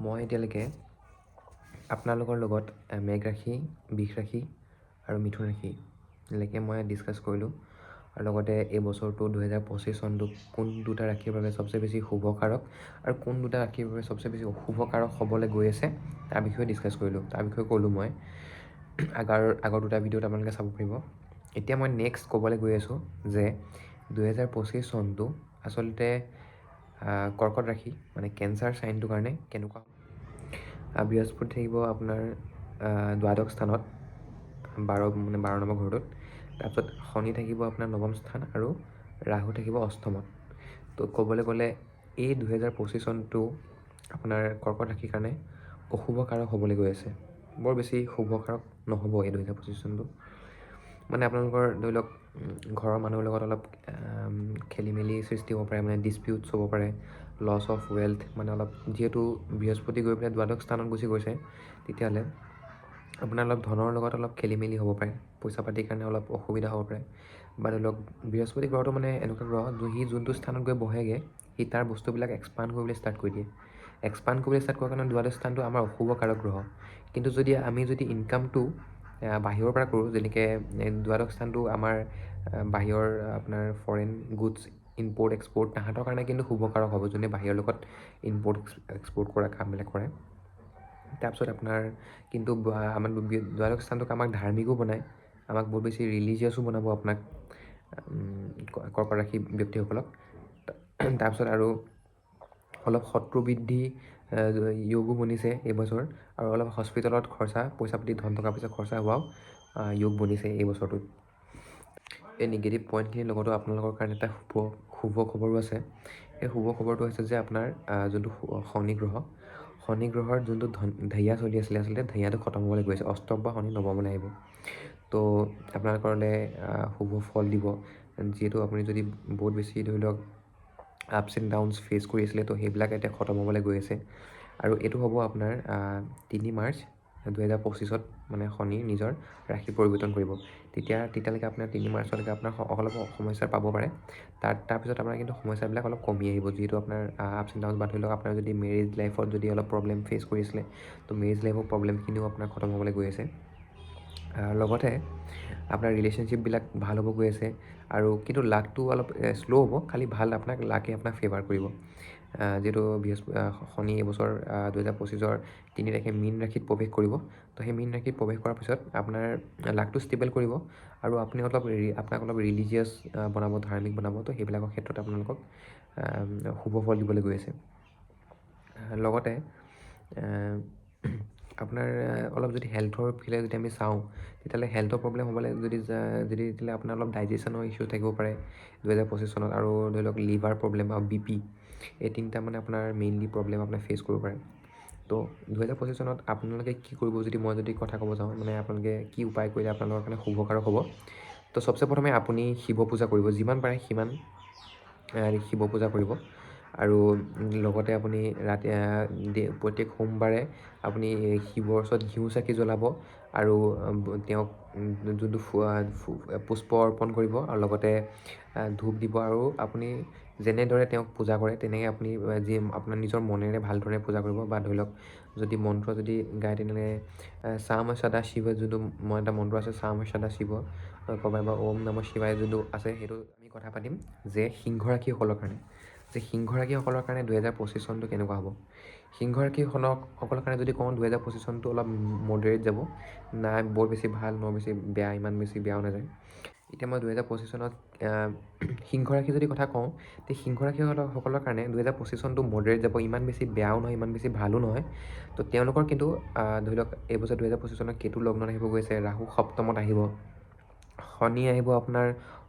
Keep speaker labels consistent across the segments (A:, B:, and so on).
A: মই এতিয়ালৈকে আপোনালোকৰ লগত মেঘ ৰাশি, বৃষ ৰাশি আৰু মিথুন ৰাশিলৈকে মই ডিছকাছ কৰিলোঁ আৰু লগতে এই বছৰটো 2025 চনটো কোন দুটা ৰাশিৰ বাবে চবচে বেছি শুভকাৰক আৰু কোন দুটা ৰাশিৰ বাবে চবচে বেছি অশুভকাৰক হ'বলৈ গৈ আছে, তাৰ বিষয়ে ডিছকাছ কৰিলোঁ, তাৰ বিষয়ে ক'লোঁ মই। আগৰ আগৰ দুটা ভিডিঅ'ত আপোনালোকে চাব পাৰিব। এতিয়া মই নেক্সট ক'বলৈ গৈ আছোঁ যে 2025 চনটো আচলতে কৰ্কট ৰাশি, মানে কেঞ্চাৰ চাইনটোৰ কাৰণে কেনেকুৱা। বৃহস্পতি থাকিব আপোনাৰ দ্বাদশ স্থানত, 12, মানে 12 নম্বৰ ঘৰটোত। তাৰপিছত শনি থাকিব আপোনাৰ নৱম স্থান আৰু ৰাহু থাকিব অষ্টমত। তো ক'বলৈ গ'লে এই 2025 চনটো আপোনাৰ কৰ্কট ৰাশিৰ কাৰণে অশুভকাৰক হ'বলৈ গৈ আছে। বৰ বেছি শুভকাৰক নহ'ব এই 2025 চনটো। মানে আপোনালোকৰ ধৰি লওক ঘৰৰ মানুহৰ লগত অলপ খেলি মেলি সৃষ্টি হ'ব পাৰে, মানে ডিছপিউটছ হ'ব পাৰে, লছ অফ ৱেল্থ, মানে অলপ যিহেতু বৃহস্পতি গৈ পেলাই দ্বাদশ স্থানত গুচি গৈছে, তেতিয়াহ'লে আপোনাৰ অলপ ধনৰ লগত অলপ খেলি মেলি হ'ব পাৰে, পইচা পাতিৰ কাৰণে অলপ অসুবিধা হ'ব পাৰে। বা ধৰি লওক বৃহস্পতি গ্ৰহটো মানে এনেকুৱা গ্ৰহ, সি যোনটো স্থানত গৈ বহেগৈ, সি তাৰ বস্তুবিলাক এক্সপাণ্ড কৰিবলৈ ষ্টাৰ্ট কৰি দিয়ে। এক্সপাণ্ড কৰিবলৈ ষ্টাৰ্ট কৰাৰ কাৰণে দ্বাদশ স্থানটো আমাৰ অশুভ কাৰক গ্ৰহ। কিন্তু যদি আমি যদি ইনকামটো বাহিৰৰ পৰা কৰোঁ, যেনেকৈ দ্বাদশ স্থানটো আমাৰ বাহিৰৰ আপোনাৰ ফৰেইন গুডছ ইম্পৰ্ট এক্সপৰ্ট, তাহাঁতৰ কাৰণে কিন্তু শুভকাৰক হ'ব, যোনে বাহিৰৰ লগত ইম্পৰ্ট এক্সপৰ্ট কৰা কামবিলাক কৰে। তাৰপিছত আপোনাৰ কিন্তু আমাৰ দ্বাদশ স্থানটোক আমাক ধাৰ্মিকো বনায়, আমাক বহুত বেছি ৰিলিজিয়াছো বনাব আপোনাক, কৰ্কট ৰাশি ব্যক্তিসকলক। তাৰপিছত আৰু অলপ শত্ৰু বৃদ্ধি যোগো বনিছে এইবছৰ আৰু অলপ হস্পিটেলত খৰচা, পইচা পাতি, ধন টকা পইচা খৰচা হোৱাও যোগ বনিছে এই বছৰটোত। এই নিগেটিভ পইণ্টখিনিৰ লগতো আপোনালোকৰ কাৰণে এটা শুভ শুভ খবৰো আছে। সেই শুভ খবৰটো হৈছে যে আপোনাৰ যোনটো শনি গ্ৰহ, শনি গ্ৰহৰ যোনটো ধন ঢাইয়া চলি আছিলে, আচলতে ঢাইয়াটো খতম হ'বলৈ গৈ আছে। অষ্টম পৰা শনি নৱমলৈ আহিব। তো আপোনালোকলৈ শুভ ফল দিব। যিহেতু আপুনি যদি বহুত বেছি ধৰি লওক আপছ এণ্ড ডাউনছ ফেচ কৰি আছিলে, তো সেইবিলাক এতিয়া খতম হ'বলৈ গৈ আছে। আৰু এইটো হ'ব আপোনাৰ 3 মাৰ্চ 2025ত, মানে শনি নিজৰ ৰাশি পৰিৱৰ্তন কৰিব। তেতিয়ালৈকে আপোনাৰ 3 মাৰ্চলৈকে আপোনাৰ অলপ সমস্যা পাব পাৰে। তাৰপিছত আপোনাৰ কিন্তু সমস্যাবিলাক অলপ কমি আহিব, যিহেতু আপোনাৰ আপছ এণ্ড ডাউনছ বা ধৰি লওক আপোনাৰ যদি মেৰেজ লাইফত যদি অলপ প্ৰব্লেম ফেচ কৰিছিলে, তো মেৰেজ লাইফৰ প্ৰব্লেমখিনিও আপোনাৰ খতম হ'বলৈ গৈ আছে। লগতে আপোনাৰ ৰিলেশ্যনশ্বিপবিলাক ভাল হ'ব গৈ আছে। আৰু কিন্তু লাকটো অলপ শ্ল' হ'ব, খালি ভাল আপোনাক লাকে আপোনাক ফেভাৰ কৰিব। যিহেতু শনি এইবছৰ 2025ৰ 3 তাৰিখে মীন ৰাশিত প্ৰৱেশ কৰিব, তো সেই মীন ৰাশিত প্ৰৱেশ কৰাৰ পিছত আপোনাৰ লাকটো ষ্টেবল কৰিব আৰু আপুনি অলপ আপোনাক অলপ ৰিলিজিয়াছ বনাব, ধাৰ্মিক বনাব। তো সেইবিলাকৰ ক্ষেত্ৰত আপোনালোকক শুভ ফল দিবলৈ গৈ আছে। লগতে আপোনাৰ অলপ যদি হেল্থৰ ফালে যদি আমি চাওঁ, তেতিয়াহ'লে হেল্থৰ প্ৰব্লেম হ'বলৈ যদি যদি তেতিয়াহ'লে আপোনাৰ অলপ ডাইজেশ্যনৰ ইছ্যু থাকিব পাৰে 2025 চনত। আৰু ধৰি লওক লিভাৰ প্ৰব্লেম আৰু বিপি, এই তিনিটা মানে আপোনাৰ মেইনলি প্ৰব্লেম আপোনাৰ ফেচ কৰিব পাৰে। তো 2025 চনত আপোনালোকে কি কৰিব, যদি মই যদি কথা ক'ব যাওঁ, মানে আপোনালোকে কি উপায় কৰিলে আপোনালোকৰ কাৰণে শুভকাৰক হ'ব? তো চবচে প্ৰথমে আপুনি শিৱ পূজা কৰিব, যিমান পাৰে সিমান শিৱ পূজা কৰিব। আৰু লগতে আপুনি ৰাতি প্ৰত্যেক সোমবাৰে আপুনি শিৱৰ ওচৰত ঘিউ চাকি জ্বলাব আৰু তেওঁক যোনটো পুষ্প অৰ্পণ কৰিব আৰু লগতে ধূপ দিব। আৰু আপুনি যেনেদৰে তেওঁক পূজা কৰে, তেনেকৈ আপুনি যি আপোনাৰ নিজৰ মনেৰে ভালদৰে পূজা কৰিব। বা ধৰি লওক যদি মন্ত্ৰ যদি গায়, তেনেহ'লে সাম সদা শিৱ যোনটো মই এটা মন্ত্ৰ আছে, সাম সদা শিৱ ক'ব, বা ওম নম শিৱায় যোনটো আছে, সেইটো। আমি কথা পাতিম যে সিংহ ৰাশিসকলৰ কাৰণে, যে সিংহ ৰাশিসকলৰ কাৰণে 2025 চনটো কেনেকুৱা হ'ব। সিংহ ৰাশিসকলৰ কাৰণে যদি কওঁ, 2025 চনটো অলপ মডাৰেট যাব, নাই বৰ বেছি ভাল, ন বেছি বেয়া, ইমান বেছি বেয়াও নাযায়। এতিয়া মই 2025 চনত সিংহ ৰাশি যদি কথা কওঁ, তে সিংহ ৰাশিসকলৰ কাৰণে 2025 চনটো মডাৰেট যাব। ইমান বেছি বেয়াও নহয়, ইমান বেছি ভালো নহয়। তো তেওঁলোকৰ কিন্তু ধৰি লওক এইবছৰ 2025 চনত কেতু লগ্নত আহিব গৈছে, ৰাহু সপ্তমত আহিব, শনি আহিব আপোনাৰ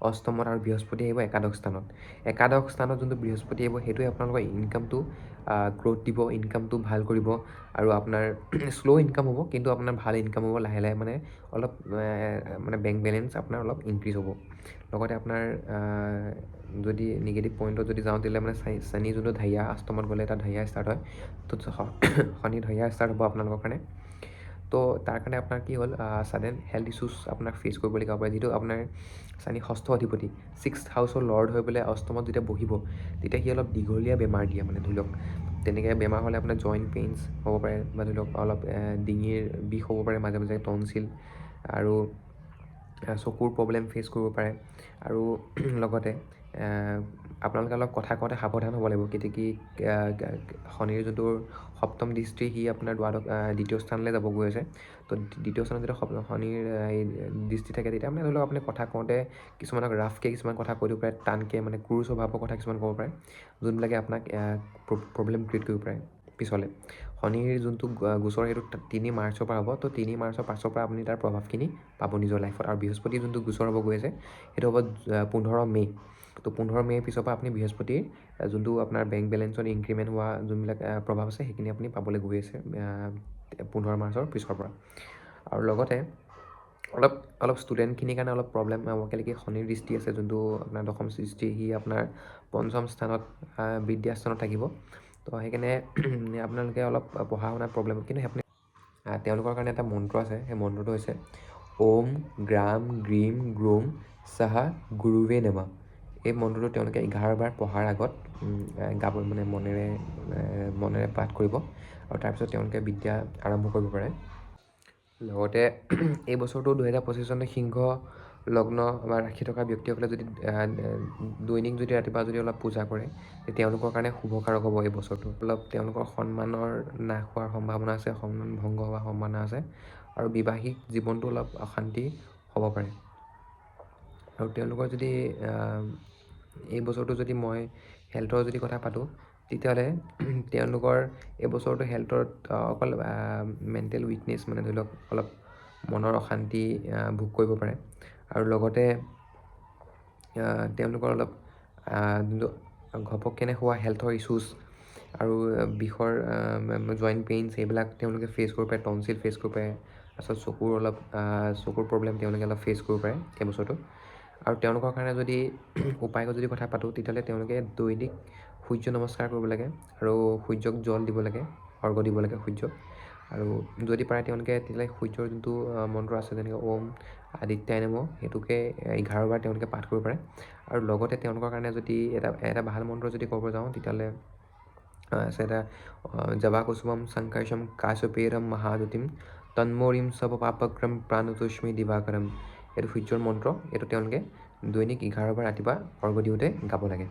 A: অষ্টমত আৰু বৃহস্পতি আহিব একাদশ স্থানত। একাদশ স্থানত যোনটো বৃহস্পতি আহিব, সেইটোৱে আপোনালোকৰ ইনকামটো গ্ৰ'থ দিব, ইনকামটো ভাল কৰিব। আৰু আপোনাৰ শ্ল' ইনকাম হ'ব, কিন্তু আপোনাৰ ভাল ইনকাম হ'ব। লাহে লাহে মানে অলপ মানে বেংক বেলেঞ্চ আপোনাৰ অলপ ইনক্ৰিজ হ'ব। লগতে আপোনাৰ যদি নিগেটিভ পইণ্টত যদি যাওঁ, তেতিয়াহ'লে মানে শনি যোনটো ঢাইয়া, অষ্টমত গ'লে এটা ঢাইয়া ষ্টাৰ্ট হয়। তো শনি ঢাইয়া ষ্টাৰ্ট হ'ব আপোনালোকৰ কাৰণে। তো তাৰ কাৰণে আপোনাৰ কি হ'ল, ছাডেন হেল্থ ইছ্যুজ আপোনাক ফেচ কৰিবলগীয়া হ'ব পাৰে। যিটো আপোনাৰ শনি ষষ্ঠ অধিপতি, ছিক্স হাউচৰ লৰ্ড হৈ পেলাই অষ্টমত যেতিয়া বহিব, তেতিয়া সি অলপ দীঘলীয়া বেমাৰ দিয়ে। মানে ধৰি লওক তেনেকৈ বেমাৰ হ'লে আপোনাৰ জইণ্ট পেইনছ হ'ব পাৰে বা ধৰি লওক অলপ ডিঙিৰ বিষ হ'ব পাৰে মাজে মাজে, টনচিল আৰু চকুৰ প্ৰব্লেম ফেচ কৰিব পাৰে। আৰু লগতে আপোনালোকে অলপ কথা কওঁতে সাৱধান হ'ব লাগিব। কেতিয়া কি শনিৰ যোনটো সপ্তম দৃষ্টি, সি আপোনাৰ দ্বাদশ দ্বিতীয় স্থানলৈ যাব গৈ আছে। তো দ্বিতীয় স্থানত যেতিয়া শনিৰ এই দৃষ্টি থাকে, তেতিয়া মানে ধৰি লওক আপুনি কথা কওঁতে কিছুমানক ৰাফকৈ কিছুমান কথা কৈ দিব পাৰে, টানকৈ মানে ক্ৰূৰ স্বভাৱৰ কথা কিছুমান ক'ব পাৰে, যোনবিলাকে আপোনাক প্ৰব্লেম ক্ৰিয়েট কৰিব পাৰে পিছলৈ। শনিৰ যোনটো গোচৰ, সেইটো 3 মাৰ্চৰ পৰা হ'ব। তো 3 মাৰ্চৰ পাছৰ পৰা আপুনি তাৰ প্ৰভাৱখিনি পাব নিজৰ লাইফত। আৰু বৃহস্পতিৰ যোনটো গোচৰ হ'ব গৈ আছে, সেইটো হ'ব 15 মে'। তো 15 মে'ৰ পিছৰ পৰা আপুনি বৃহস্পতিৰ যোনটো আপোনাৰ বেংক বেলেঞ্চত ইনক্ৰিমেণ্ট হোৱা যোনবিলাক প্ৰভাৱ আছে, সেইখিনি আপুনি পাবলৈ গৈ আছে 15 মাৰ্চৰ পিছৰ পৰা। আৰু লগতে অলপ অলপ ষ্টুডেণ্টখিনিৰ কাৰণে অলপ প্ৰব্লেম হ'ব। কেলৈ কি শনিৰ দৃষ্টি আছে, যোনটো আপোনাৰ দশম দৃষ্টি, সি আপোনাৰ পঞ্চম স্থানত, বিদ্যা স্থানত থাকিব। তো সেইকাৰণে আপোনালোকে অলপ পঢ়া শুনাত প্ৰব্লেম। কিন্তু আপুনি তেওঁলোকৰ কাৰণে এটা মন্ত্ৰ আছে। সেই মন্ত্ৰটো হৈছে ওম গ্ৰাম গ্ৰীম গ্ৰোম সাহা গুৰুৱে নমঃ। এই মন্ত্ৰটো তেওঁলোকে 11 বাৰ পঢ়াৰ আগত গাব, মানে মনেৰে মনেৰে পাঠ কৰিব আৰু তাৰপিছত তেওঁলোকে বিদ্যা আৰম্ভ কৰিব পাৰে। লগতে এই বছৰটো 2025 চনত সিংহ লগ্ন বা ৰাশি থকা ব্যক্তিসকলে যদি দৈনিক যদি ৰাতিপুৱা যদি অলপ পূজা কৰে, তেওঁলোকৰ কাৰণে শুভকাৰক হ'ব এই বছৰটো। অলপ তেওঁলোকৰ সন্মানৰ নাশ হোৱাৰ সম্ভাৱনা আছে, সন্মান ভংগ হোৱাৰ সম্ভাৱনা আছে আৰু বিবাহিক জীৱনটো অলপ অশান্তি হ'ব পাৰে। আৰু তেওঁলোকৰ যদি এই বছৰটো যদি মই হেল্থৰ যদি কথা পাতোঁ, তেতিয়াহ'লে তেওঁলোকৰ এই বছৰটো হেল্থত অকল মেণ্টেল উইকনেছ, মানে ধৰি লওক অলপ মনৰ অশান্তি ভোগ কৰিব পাৰে। আৰু লগতে তেওঁলোকৰ অলপ যোনটো ঘপককেনে হোৱা হেল্থৰ ইছ্যুজ আৰু বিষৰ জইণ্ট পেইনছ, সেইবিলাক তেওঁলোকে ফেচ কৰিব পাৰে, টনচিল ফেচ কৰিব পাৰে। তাৰপিছত চকুৰ অলপ চকুৰ প্ৰব্লেম তেওঁলোকে অলপ ফেচ কৰিব পাৰে এই বছৰটো। আৰু তেওঁলোকৰ কাৰণে যদি উপায়ৰ যদি কথা পাতোঁ, তেতিয়াহ'লে তেওঁলোকে দৈনিক সূৰ্য নমস্কাৰ কৰিব লাগে আৰু সূৰ্যক জল দিব লাগে, অৰ্ঘ দিব লাগে সূৰ্যক। আৰু যদি পাৰে তেওঁলোকে, তেতিয়াহ'লে সূৰ্যৰ যোনটো মন্ত্ৰ আছে, যেনেকৈ ওম আদিত্যায় নমঃ, সেইটোকে 11 বাৰ তেওঁলোকে পাঠ কৰিব পাৰে। আৰু লগতে তেওঁলোকৰ কাৰণে যদি এটা এটা ভাল মন্ত্ৰ যদি ক'ব যাওঁ, তেতিয়াহ'লে আছে এটা জবা কুসুমম শংকৰ্ষম কাশ্যপেৰম মহাজ্যোতিম তন্মোৰিম সব পাপক্ৰম প্ৰাণতোষ্মি দিবাকৰম। এইটো সূৰ্যৰ মন্ত্ৰ। এইটো তেওঁলোকে দৈনিক 11 বাৰ ৰাতিপুৱা অৰ্ঘ দিওঁতে গাব লাগে।